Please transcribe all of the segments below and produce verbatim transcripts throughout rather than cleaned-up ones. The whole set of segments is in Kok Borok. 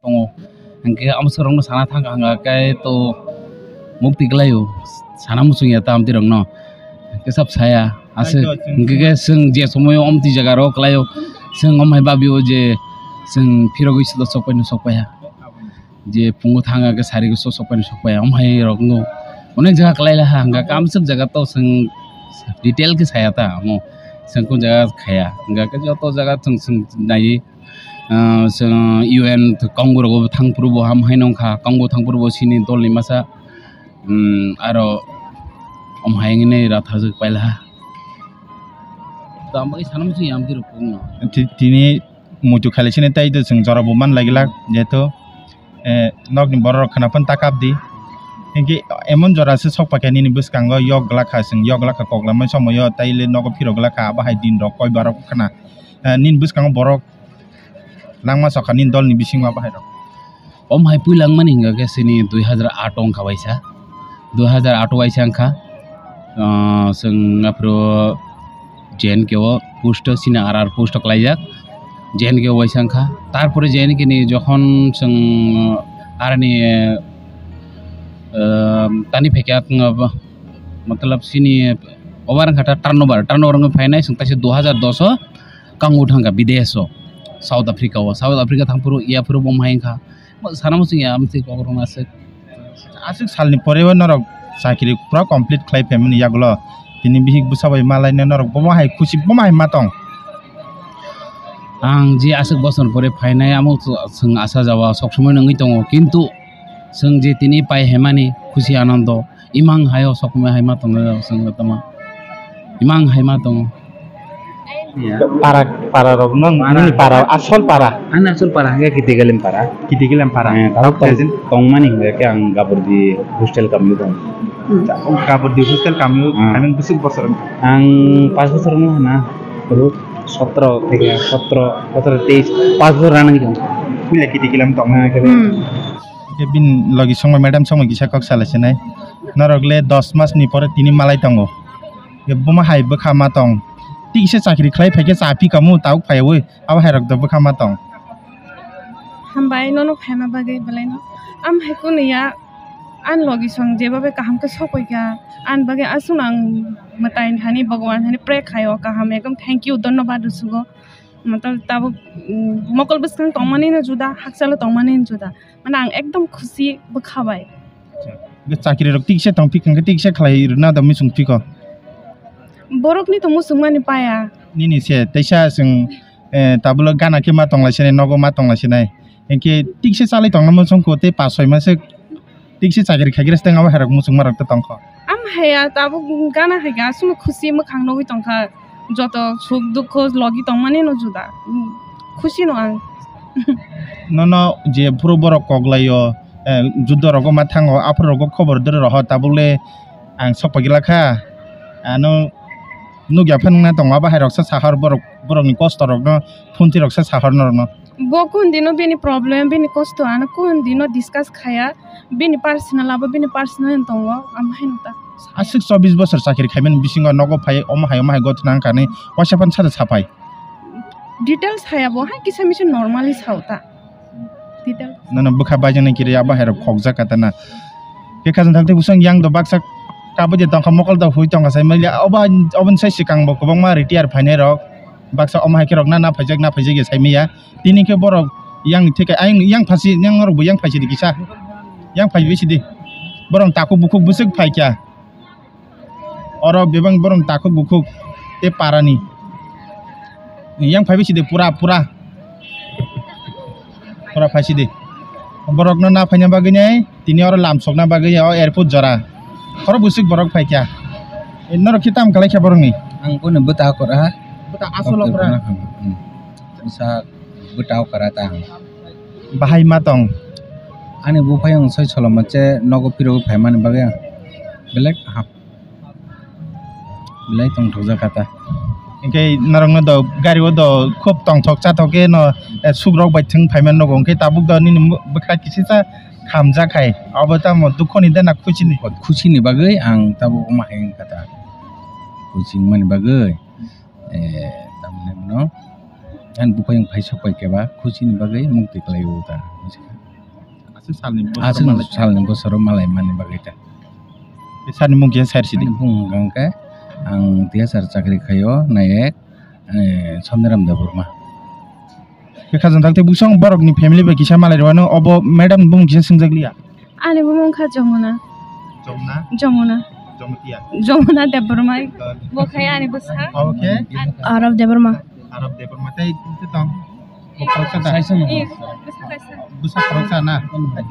Tongo. Hingke amswrwngno sana thang kha, hwnga khe to mukti kwlaio, sana muchungya ta amtwirokno. Hingke sab saya, aswk. Hingke khe chwng je somoio omtwi jagaro kwlaio, chwng omhai babio je chwng phirogwi silo sokpaino sokpaiha. Je phungo thang khe sari khe sok sokpaino sokpaiha, omhai rokno onek jaga kwlai laha, hingke amswk jaga to chwng detail khe saya ta amo, chwng kung jaga khaya, hingke joto jaga chwng chwng naiwi. Ah, chwng U N Congo rogo thang phuru bo ham hai nong kha, Congo thang phuru bo chini dol ni masa, um, aro om hai wngwi nai rathajwk paila ha. Tamo i sana muchung yam tiro kung no. Ti-, tini muitu khailai sini tai to chwng jora bo man lagi lak, jeto, eh, nok ni borok rok khana phano ta kap di. Hingke emon jora se sok pakya nini bwskango yok glak kha, chwng yok glak kha, kok lamai somoyo tai le nogo phiro glak kha, abo hai din rok koi barok khana. Eh, nini bwskango borok langma sokha nini dol ni bisingo abo hai rok. Om hai puila wngmani hingka khe chini dui hazar aat wngkha waisa, dui hazar aat waisa wngkha, ah, chwng aphuru J N K o post o chini R R post o kwlaijak, J N K o waisa wngkha. Tarpore J N K ni jokhon chwng arni, ah, tani phaikha, matlab chini over wngkha ta turnover, turnover wngwi phainai chwng taisa dui hazar dos o. Kango thangkha bidesh o, South Africa o, South Africa thangphuru yaphuru bo mahai wngkha. Bo sana muchung ya amtwi kokrok aswk. Aswk salni pore o norok chakri pura complete khlai phaimani yagulo tini bihik bwsa bai malaina norok bo mahai khusi bo mahai ma tong. Ang je aswk bosor pore phainai amo chwng asa jawa sok somoi nangwi tongo, kintu chwng je tini pai haimani khusi anondo. Imang hayo sokmai hai ma tongo, chwng tama. Imang hai ma tongo. Ya. Para, para rok nang, para. Nini para, asol para. Ani asol para hingke Kitigelem para. Kitigelem para. Eh, tao tong, present. Tongmani hingke ang Gabordi hostel kamio tong. Hmm. Gabordi hostel kamio, hmm, kami bisik bosor. Ang pas bosor wngkha na. Ru sotro theke sotro, sotro teis, pas bosor ranang tong. Puila Kitigelem tong. Ah, kebe. Hmm. Khe bini logi songma madam songma kisa kok salai sinai. Norok le dos mas ni pore tini malai tongo. Khe buma hai bwkha ma tong. Tikse chakri khlai phaikhe cha pi kamu tauk phaiwi abo hai rok do bwkha ma tong. Hambai nono phaima bagwi belai no. Am hai kunu ya an logi song jeba bai kaham khe sokoi kha. An bagwi aswk ang mwtai hani Bhagwan hani pray khaio kaham ekdom thank you dhonnobad rwsugo. Matlab tabuk, mm, mokol bwskang tongmani no juda, hakchalo tongmani no juda. Mane ang ekdom khusi bwkha bai. Acha. Chakri rok tikse tong phikha hwnkhe tikse khlai rwna da muchung phiko. Borok ni to muchung mani paya. Nini se teisa chwng, eh, tabulo gana khe ma tongla sinai, nogo ma tongla sinai. Hinkhe tikse chalai tongna muchung kho tei pas soi ma se Tikse chakri khaikhe se tei abo hai rok muchungma rok tongkho. Am haya tabuk gana hai kha, aswk khusi mwkhang nugwi tongkha. Joto suk dukho logi tongmani no juda. Khusi no ang. Nono je phuru borok kok laio, eh, judo rogo ma thango, aphuru rogo khobor doro roho, tabuk le ang sok pagila kha. Ano nugya phano wngna tongo, abo hai rok sa sahor borok, borok ni kosto rok no, phunti rok sa sahor norok no. Bo kun dino bini problem, bini kosto ano kun dino discuss khaya, bini personal abo bini personal wng tongo, amo haino ta. Aswk chobbish bosor chakri khaimani bisingo nogo phai omo hai omo hai gothna wngkha hinwi waisa phano sada saphai. Details haya bo hai kisa misa normally sao ta. Details. Nono bwkha baijaknai kiri abo hai rok khokjak kha ta na. Khe khajang thang tei bwswk yang do baksa kabui de tongkha mokol do hui tongkha sai manya obo, oboni sai swkang bo kwbangma retire phainai rok. Baksa omo hai khe rok na, na phaijak, na phaijak ya sai manya. Tini khe borok yang theke, ayang, yang phasi, yang norok bo yang phaisi di kisa. Yang phai bisi di. Borok takhuk bukhuk bwswk phai kha. Oro bebak borok takhuk bukhuk tei parani. Yang phai bisi di pura, pura. Pura phaisi di. Borokno na phaina bagwi nai, tini oro lam sokna bagwi o airport jora. Khoro bwswk borok phai kha. Norok khe tamo kalai kha borokni? Ang bono bwta kwrwi ha. Bwta asolo kwrwi? Hmm. Bwsa bwta kwrwi ta ang. Bahai ma tong? Ani buphai ang soi soloma che nogo phirogwi phaimani bagwi ang belai kaham. Belai tongthokjak kha ta. Hinkhe norokno do gari o do khub tongthok chathok khe no, eh, sukrok bai thwng phaimani nogo, hinkhe tabuk do nini bwkha kisisa khamjak hai. Obo tamo dukhoni de na khuchini? Khuchini bagwi ang tabuk omo hai wngkha ta. Kuching mani bagwi, eh, tamni no, ani buphang phai sok pai khe ba, khuchini bagwi mukti khlai o ta. Aswk salni bwsaro Aswk malai. Salni bwsaro malai mani bagwi ta. Bwsarni mung kisa sir sidi. Ani bung hwnkha khe, ang T S R chakri khaio, nayek, eh, Somniram Debbarma. Bwkha jang dakti bwsong borokni family bai kisa malai rwano, obo madam ni bung kisa swngjak liya. Ani bumung kha Jomuna. Jomuna? Jomuna. Jomotia? Jomuna Debbarma. Bo khai ani bwsa. Obo khe? Arab Debbarma. Arab Debbarma. Tei tong? Bo khoroksa da? Eh, bwsa kaisa. Bwsa khoroksa na?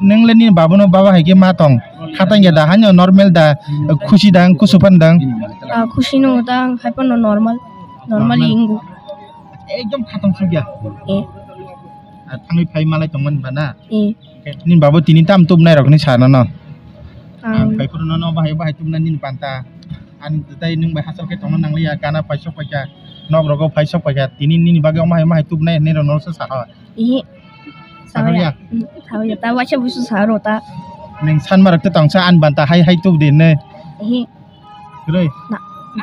Nwng le nini babuno baba hai khe ma tong? Khatang ya da, haino normal da, khusi da, kusu phan da? Ah, khusi no da, hai phano normal. Normal. Normal ingo. Ekdom khatang sugya? Eh. Ah, thangwi phai malai tongmani ba na? Eh. Nini babo tini tam tubnai rok hinwi sa nono. Ang Ang phai phuru nono bahai bahai tubnai nini panta. Ani tai nwng bai hachal khe tongna nangliya, gana phai sok paikha, nok rogo phai sok paikha, tini nini bagwi omo hai omo hai tubnai hinwi rw norok se sakha. Ihi. Sakha ya? Sakha ya. Mm, sakha ya. Ta waisa busu sakha rw ta. Nwng sanma rok te tongsa ani banta hai hai tubdi hinwi. Ihi. Kwrwi? Na.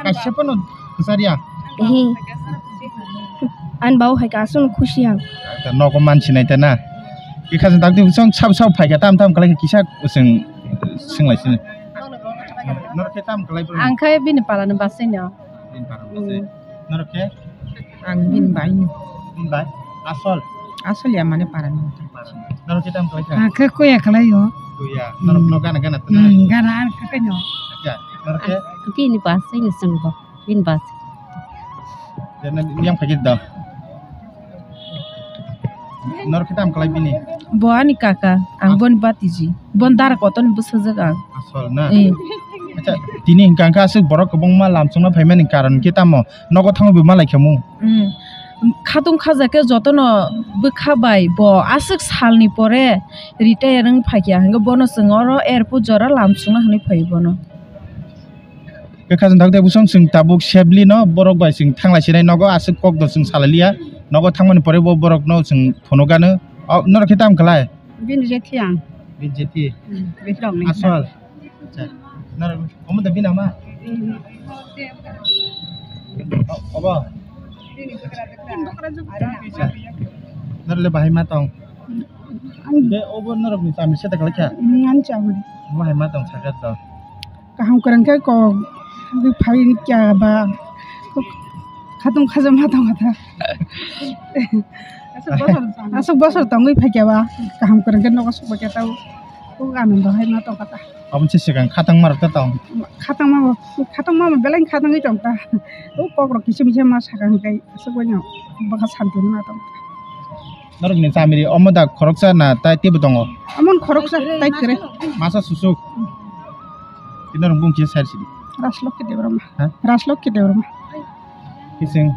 Kaisa phano kwchar ya? Ehe. Ani babo hai ka aswkno khusi ang. Nogo mansinai ta na? Bwkha chwng dakti bwsong sabo sabo phaikha, tam tam khlaikha kisa chwng swnglaisini. Norok khe tam khlai bro? Ang khe bini palani bwsai no. Bini palani bwsai. Mm. Norok khe? Ang bini bai no. Bini bai? Asol? Asol ya mane parani. Norok khe tam khlaikha? Ang khe kuya khlaio. Kuya. Norok no gana gana tana? Hmm, gana ang khe no. Acha, norok khe? Bini bwsai no chwngbo. Bini bwsai. Jana yang phagit da. Norok khe tam khlai bini? Bo ani kaka, ang As- boni batiji. Bon dara koton bwsajak ang. Asol na? Eh. Acha, tini hwnkha khe aswk borok kwbangma lamsongna phaimani karon khe tamo? Nogo thangwi bo malai khamu. Mm. Khatung khaja khe jotono bwkha bai bo aswk salni pore retire wng phaikha, hwnkhe bono chwng oro airport jora lamsongna hwnwi phai bono. Bwkha chwng dakte bwsong chwng tabuk safely no borok bai chwng thanglai sinai nogo aswk kokdo chwng salai liya. Nogo thangmani pore bo borok no chwng phunukgano. O, norok khe tam khlai? Bini jethi ang. Bini jethi? Mm, bini rok ni. Asol? Acha. Norok, omo da bini ama? O-, obo? Acha. Norok le bahai ma tong? Ang- Be obo norok ni chami se da khlai kha? Mm, ang chami. Bahai ma tong sakha to. Kaham kwrwng khe kok phai kya ba khatung khajama tong kha. Aswk bosor tongwi phaikya ba, kaham kwrwng khe nogo swk bai khe tao, kok anando hai ma tong kha ta. Aboni se swkang khatangma rok ta tong? Khatangma bo, khatangma bo belai khatangwi tong ta. O kok rok kisu misa ma sakang kai aswk bai no bwkha santi ma tong. Norok ni chamiri omo da khoroksa na tai teibo tongo? Amon khoroksa tai kwrwi. Masa susuk. Kino rong bung kisa side sidi. Raslokhi Debbarma. Ha? Raslokhi Debbarma. Kising.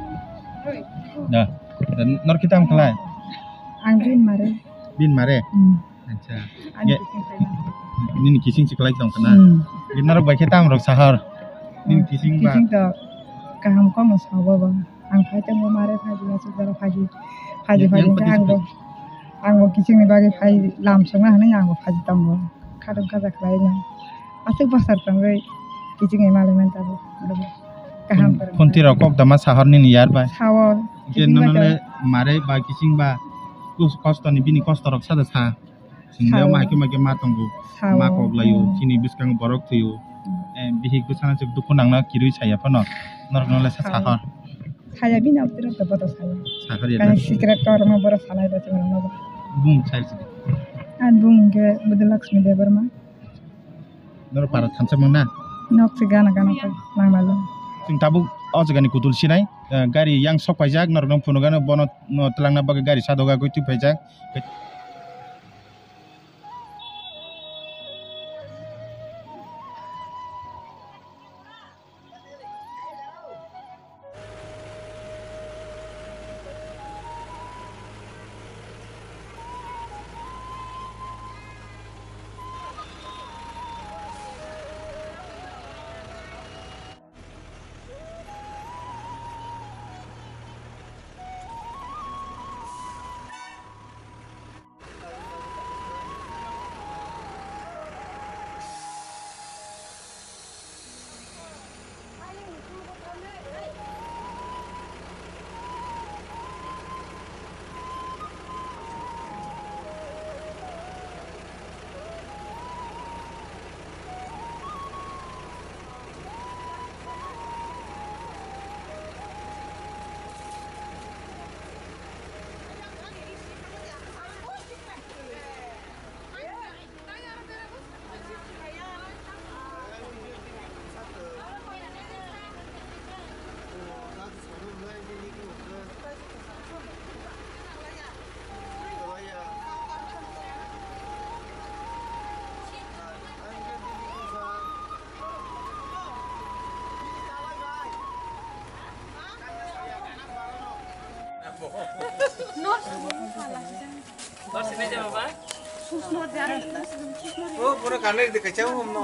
Da. Da, nor kitam khlai? Ang bin mare. Bin mare? Hmm. Acha. Ang Ye- kising khlai. Nini kising si khlai tong kana? Hmm. Ye norok bai khe tam rok sahar. Nini kising ba? Kising to kaham kono sabo ba. Ang phai tongo mare phaji aswk jora phaji. Phaji Ye- phaji yang khe ang bo. Ang bo kising ni bagwi phai lam songna hwnwi ang bo phaji tongo. Khatung khaja khlai no. Aswk bwsar tongwi kiching ni malai man tabuk. Kaham kwrwng. Khunti rok kok dama sahor nini yar bai. Sao. Hingke kiching nono bai le to. Mare ba kiching ba kus-, kosto ni bini kosto rok sada sa. Sing le Sao. Ma hake ma ke ma tongo. Sao. Ma kok layo. Hmm. Chini bwskango borok thwio. Hmm. Eh, bihik bwsano se dukhu nangna kirui saya phano. Norok no le sa Sao. Sahor. Saya bini abdurok to bodo saya. Sahor ya. Kaisa secret kor ma boro salai ba chwng no. Bung sai si. An bung ke Budalakshmi Debbarma. Norok para thansa mangna? Nok se gana gana ko nangmalo. Chwng tabuk o jagani kutul sinai, eh, gari yang sok paijak, norok nang phunukgano bono no twlangna bagwi gari sadok agwi twi paijak. O pura kanai de kachau hom no.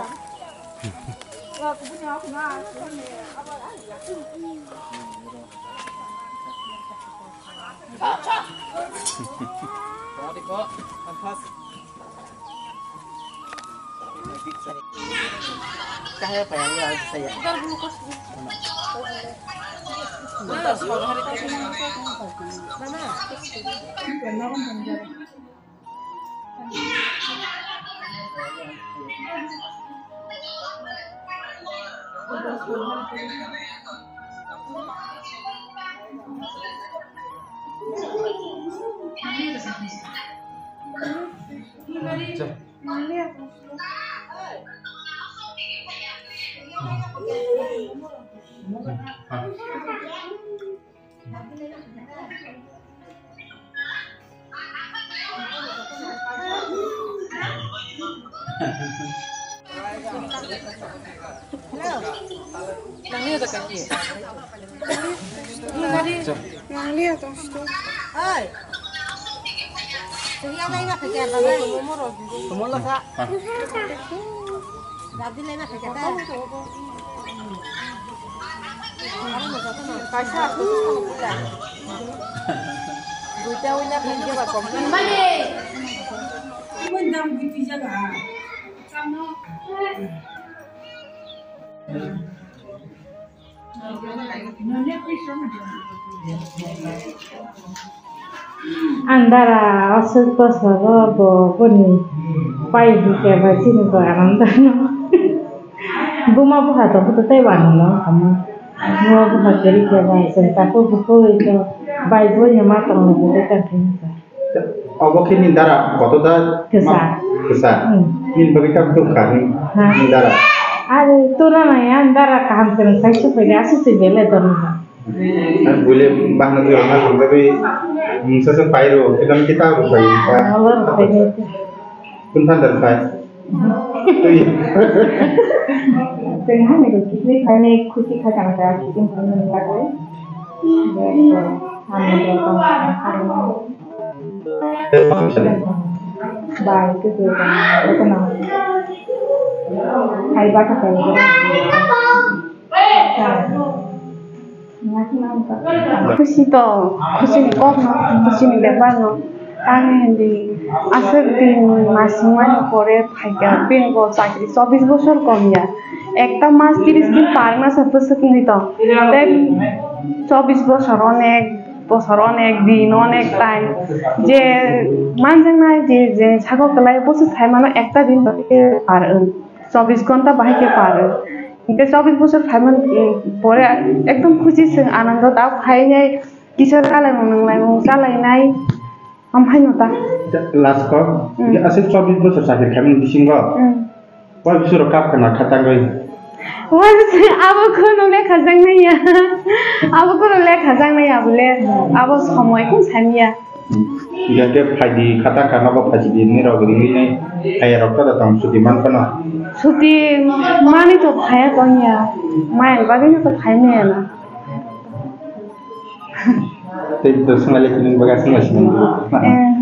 Ang dara aswk bwskango bo boni pai hinkhe bai chini bo anandano. Buma bupha tongkhe tei bo anandano kamo. Buma bupha kwrwi khe bai chwng takhuk bukhuk bai boino ma tongmani tei tongkhe hinkha. Obo khe nini dara koto da? Kwsa. Ma-, kwsa. Hmm. Nini bagwi khe dukha ni, ha, nini dara. Are tuna nai ang dara kaham kwrwng sai se phaidi aswk se belai dona ha. Ang buile bahna jora na hambai bai mungsa se pairo, kedam kita ro pai. Olo ro pai ni. Kun phan dar pai. Twi. Tengah ni khusi khai kana ka, khusi khai kana ka. Bai, itu tuh, itu tuh, nah. Hai, baca kayak gitu. Khusi to, khusi ni kok no, khusi ni bepar no. Tang hindi, aswk din masing mani pore phaikha, bini bo chakri chobbish bosor kom ya. Ekta mas tris din par na sa bwswk wngwi tong. Tei chobbish bosor onek, bosor onek, din onek time. Je manjaknai je, je saka kwlai bwswk sai mano ekta din bai khe par wng. Chobbish ghonta bahai khe par wng. Hinkhe chobbish bosor phaimani, mm, pore ekdom khusi chwng anando ta phainai kisa chalaimung nanglaimung chalainai. Amhaino ta. Last call. Mm. Aswk chobbish bosor chakri khaimani bisingo. Mm. Wai bisingo kap kana khatangwi. Wai bisingo abo kheno lekha jangnaiya. Abo kheno lekha jangnaiya bole. Abo somoi kheno samiya. Hinkhe phaidi khatang kha nogo phaidi ni rok ringwi nai. Aya rok ta tong suti man khano. Suti mani to phaya tongya. Mayan bagwi no to phai maya na. Tei to swnglai kini baga swnglai sini. Eh.